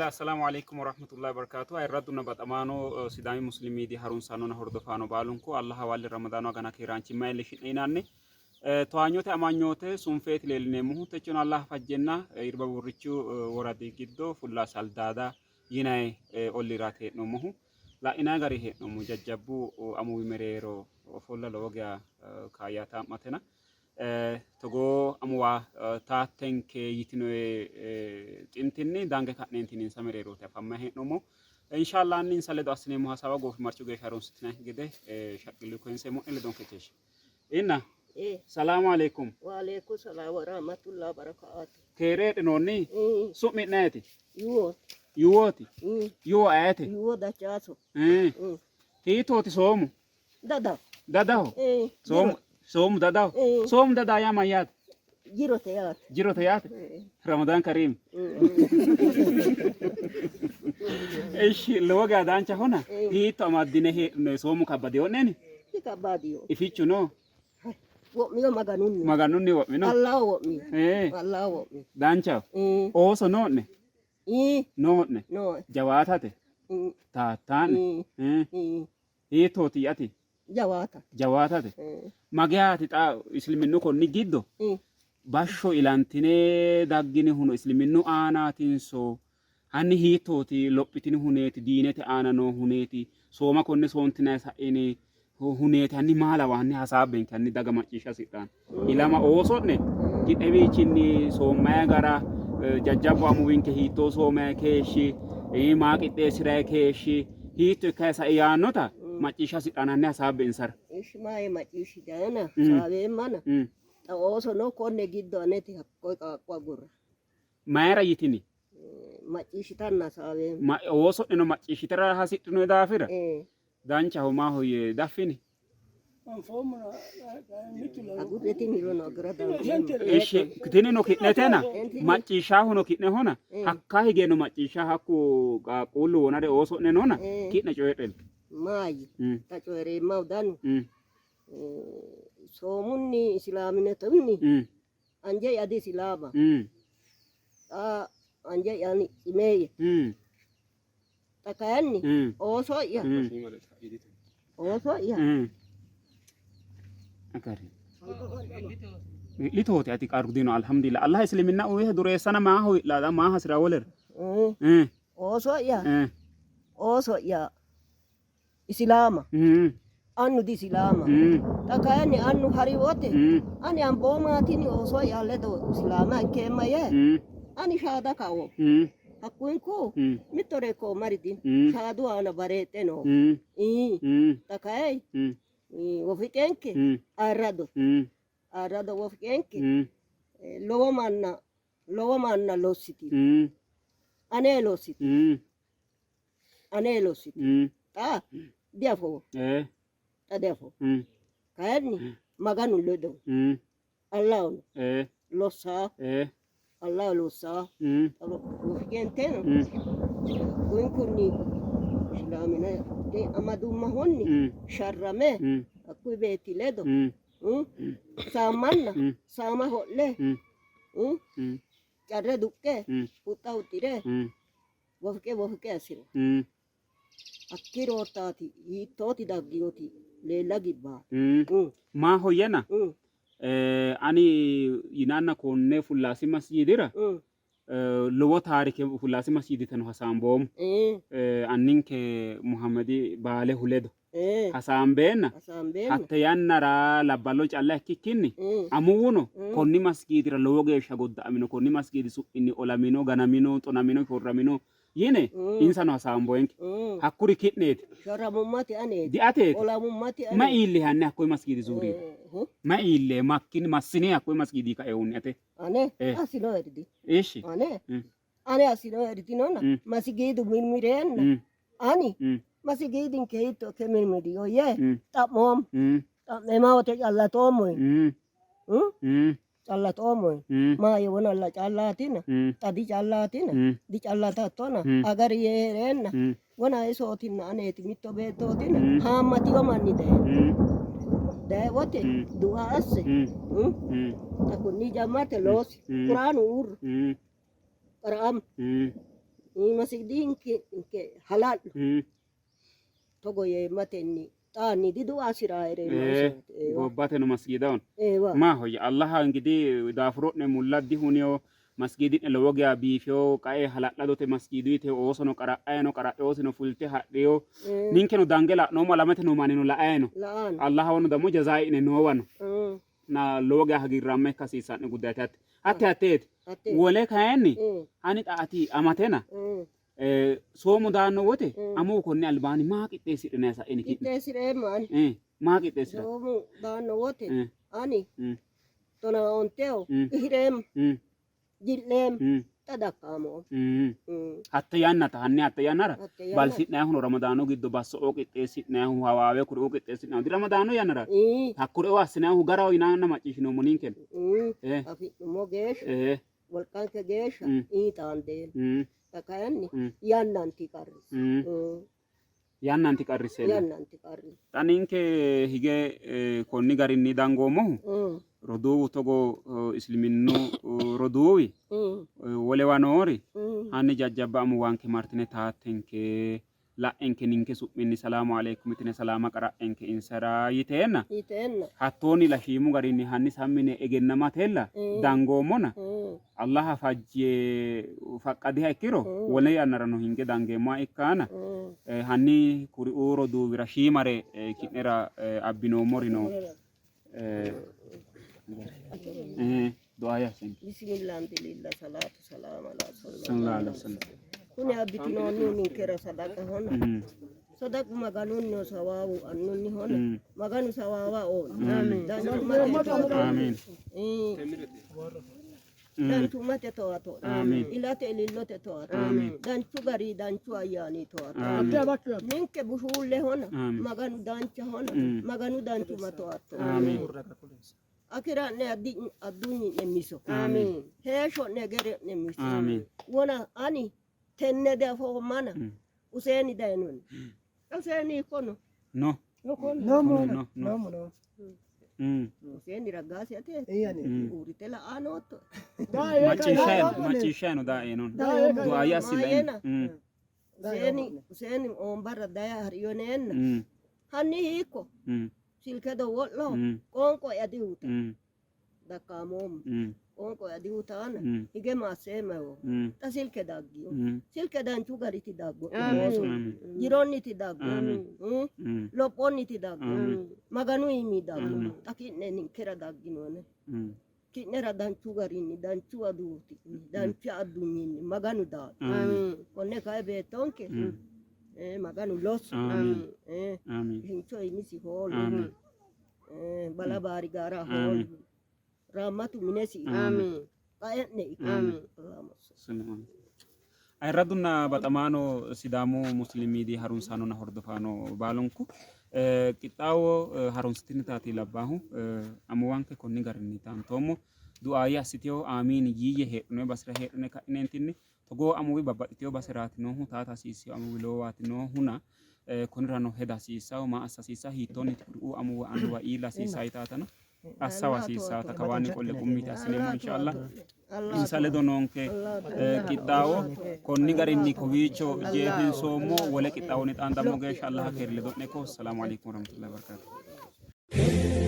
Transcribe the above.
Bismillah, assalamu alaikum warahmatullahi wabarakatuh. Ayirraddunna baxamaano Sidaami Muslim Media harunsaanonna hordofaano baalunku Allah hawalle Ramadaanu agana keeraanchimma iillishshi'ne yinanni. Towaanyote amanyoote sunfeeti leellineemmohu techono Allah fajjenna Irba Burrichu woradi giddo Fulla Saldaada yinayi olliiraati hee'noommohu. La'inanni gari hee'noommo jajjabbu amuwi mereero ofolla lowo geya kaayyaataa'matena. Togoo amuwa taattenke yitinoe xintinni dange ka'neentinni insa mereerooti afammanni hee'noommo. Inshallah anninsa ledo assineemmo hasaawa goofimarchu geeshsha harunsitinanni gede shaqqillu koyinseemmo'ne ledonke keeshshe. Inna salaamu alaikum. Wa alaikum salaam wa rahmatullahi wa barakaatu. Keere heedhinoonni? Su'mi'ne ayeti? Yuwo. Yuwooti? Yuwo ayete? Yuwo Dachaaso. Hiittooti soomu? Dadaho. Dadaho? Soomu soomu dadaho? Soomu dadaho yaa mayyaate? Jirote yaate. Jirote yaate? Ramadaan Kariim. Ishi lowo geya danchahona hiitto amaddine heedhinoyi soomu kabbadio'neni? Dikabbadiyo. Ifichu no? Wo'miyo Maganunni. Maganunni wo'mino? Allahu wo'miyo. Allahu wo'miyo. Danchaho. Ooso noo'ne? Noo'ne? Nooe. Jawaatate? Taattaa'ne? Hiittooti ati? Jawaata. Jawaatate. Mageyaati xa isiliminnu konni giddo bashsho ilantine dagginihuno isiliminnu aanaatinso hanni hiittooti lophitini huneeti diinete aana noo huneeti sooma konne soontinanni sa'ini huneeti hanni maa lawa hanni hasaabbenke hanni daga macciishsha hasidhanno. Ilama ooso'ne ki'newiichinni soommayi gara jajjabbu amuwinke hiittoo soomayi keeshshi maa qixxeessi'rayi keeshshi hiitto ikkayi sai yaannota macciishsha hasidhanno hanni hasaabbe insara. Ishi maayi macciishshitayana saaweemmana xa oosono konne giddo aneti hakkoye qaaqqo agurra. Mayira yitini? Macciishshitanna hasaaweemma. Ooso'neno macciishshitara hasidhino daafira danchaho maahoyye daffini? Agurre tinirono agura dandiineemmo. Ishi tinino ki'netena macciishshaahuno ki'nehona hakka higeno macciishsha hakku qaaqquullu wonare ooso'ne noona ki'ne coyi'reno. Maayye xa coyi'reemmahu danu soomunni isilaaminetonni anje'ya di isilaama xa anje'ya ani cimeeyye Xa kayinni ooso'ya ooso'ya Agari. Wi'litooti ati qarru dino alhamdulillah. Allah isliminna uyihe dureessana maaho wi'laadha maa hasira wolera. Ooso'ya ooso'ya isilaama annu disilaama xa kayinni annu hari wote ani amboomaatini ooso'ya ledo isilaama ikkeemma yee ani shaada kawo hakkuyinku mittore koommari dino shaadu aana bareexxe noo xa kayi wofiqenke ayirrado ayirrado wofiqenke lowo manna lowo manna lossitino ane lossitino ane lossite xa diafoommo xa diafoommo kayinni Maganu ledo Allahu lossaa Allahu lossaa wofiqenteno kunkunni islaamina amadummahunni sharrame hakkuyi beetti ledo saammanna saama ho'le carre duqqe huxxa huxxire Wofiqe wofiqe assiro. Hakkii roortaati hiittooti dagginoti leella gibbaati. Maahoyyena ani yinanna konne Fullaasi masjiidira lowo taarike Fullaasi masjiiditeno hasaamboommo. Anninke Muhammedi Baalehu ledo. hasaambeenna hatte yannara labballo calla ikkikkinni amuwuno konni masgiidira lowo geeshsha godda'amino, konni masgiidi su'minni olamino, ganamino, xonamino, shorramino yine insano hasaamboyenke. Hakkuri ki'neeti. Shorramummati aneeti. Diateeti. Olamummati Ma iilli hanni hakkoye masgiidi zuurira? Ma iille makkin massine hakkoye masgiidi kaeehunni ate? Ane assinoeri di. Ishi. Ane ane assinoeri dinona masigiidu mirmireenna Ani masigiidinke hiitto ikke mirmiriyo yee xa'moommo. Xa'meemma wote callatoommo. Callatoommo. Maayye wonalla callaatina, xa dicallaatina, dicallatattona, agari yee hee'reenna wona isootinna aneeti mitto beettootina haammatiyo manni dayi. Dayi wote du'a asse xa kunni jammarte loosi quraanu uurro qara'ama. Masigidinke hala'lo togo yeemmatenni xaanni didu'a hasi'raa Ee, gobbate no masgiidaon Eewa. Maahoyye Allaha ingidi daafuro'ne mulla dihuniyo masgiidi'ne lowo geya biifeyo qae hala'ladote masgiiduyite oosono qara'ayino qara'eosino fulte hadhiyo ninkeno dange la'noommo alamete noo mannino la'ayino La'ano. Allahawano dammo jazaa'i'ne noowano na lowo geya hagiirraamma ikka hasiissa'ne guddaati hatte hatte hatteeti Hatte. Wole kayinni ani xa ati amatena soomu daanno wote amuwu konni albaanni maa qixxeessidhinanni sa'ini ki'ne? Qixxeessi'reemmo ani. Maa qixxeessi'ratto? Soomu daanno wote ani tonaa onteho ihireemmo, ji'leemmo, xa dakkaamoommo. Hatte yannata hanni hatte yannara Hatte yannara. balsi'nannihuno Ramadaanu giddo basso'oo qixxeessi'nannihu hawaawe kuriuu qixxeessi'nannihu diramadaanu yannara hakkuriuu assinannihu garaho yinanna macciishshinoommo ninkeno. Afi'nummo geeshsha wolqanke geeshsha xaandeemmo. Xa kayinni yannanti qarrisse. Yannanti qarrisseenna. Yannanti qarrisse. Xa ninke hige konni garinni dangoommohu roduuwu togo isliminnu roduuwi wolewa noori hanni jajjabba amuwanke martine taattenke la'enke ninke su'minni salaamu aleykum yitine salaama qara'enke insara yiteenna Yiteenna. Hattoonni lashiimu garinni hanni sammine egennamatella dangoommona Allaha fajje faqqadiha ikkiro wole yannarano hinge dangeemmoha ikkaana hanni kuriuu roduuwira shiimare ki'nera abbinoommori no du'a assenke. Bismillah alhamdulillah salatu salam ala sallallahu alaihi wasallam. Kuni abbitinoonnihu ninkera sadaqahona. Sadaqu Maganunniho sawaawu annunnihona. Maganu sawaawa oona. Danchummate towato. Amiin. Danchummate towato. Amiin. Ilate ilillote towato. Amiin. Danchu gari danchu ayyaani towato. Amiin. Ninke bushuullehona. Amiin. Maganu danchahona. Maganu danchumma towato. Amiin. Akira'ne addunyi'ne miso. Amiin. Heeshsho'ne gere'ne miso. Amiin. Wona ani tenne diafoommana Useeni dayinoni. Useeni hiikko no? No. No No, no no. no no. Useeni raggaasi ate uurrite la'aa nootto. Macciishshayi macciishshayi no daaenon. Du'aayya assi Maayena. Useeni Useeni oombarra daya hariyoneenna. Hanni hiikko silke dowwo'lo qoonqo'ya diuta dakkaamoommo. Qoonqo'ya diutaana hige maasseemmayo. Xa silke daggiyo. Silke danchu gariti daggo. Jironniti daggo. Lophonniti daggo. Maganu iimi daggo. Xa ki'ne ninkera dagginoone. Ki'nera danchu garinni danchu aduuti dancha addunyinni Maganu daanno. Konne kayi beettonke Maganu losso. Kincho iimisi hoolo. Bala baarigaara hoolo. Raammatu minesi. Qae'ne ikko. Ayirradunna baxamaano Sidaamu Musliim Miidiyi harunsaanonna hordofaano baalunku qixxaawo harunsitinitaati labbaahu amuwanke konni garinni taantoommo du'aayye assiteyo aamiin yiiyye heedhune basera heedhune ka'ineentinni togoo amuwi babbaxxiteyo baseraati noohu taata hasiissino amuwi lowowaati noohuna konnirano heda hasiissawo maa assa hasiissawo hiittoonniiti kuriuu amuwa annuwa iilla hasiissawo yitaatano assawa hasiissaata kawaanni qolle qummiiti assineemmo inshallah insa ledo noonke qixxaawo konni garinni kowiicho jeefinsoommo wole qixxaawonni xaandammo geeshsha Allaha keeri ledo'ne ikko. Assalaamu alaikum warahmatullahi wabarakatuh.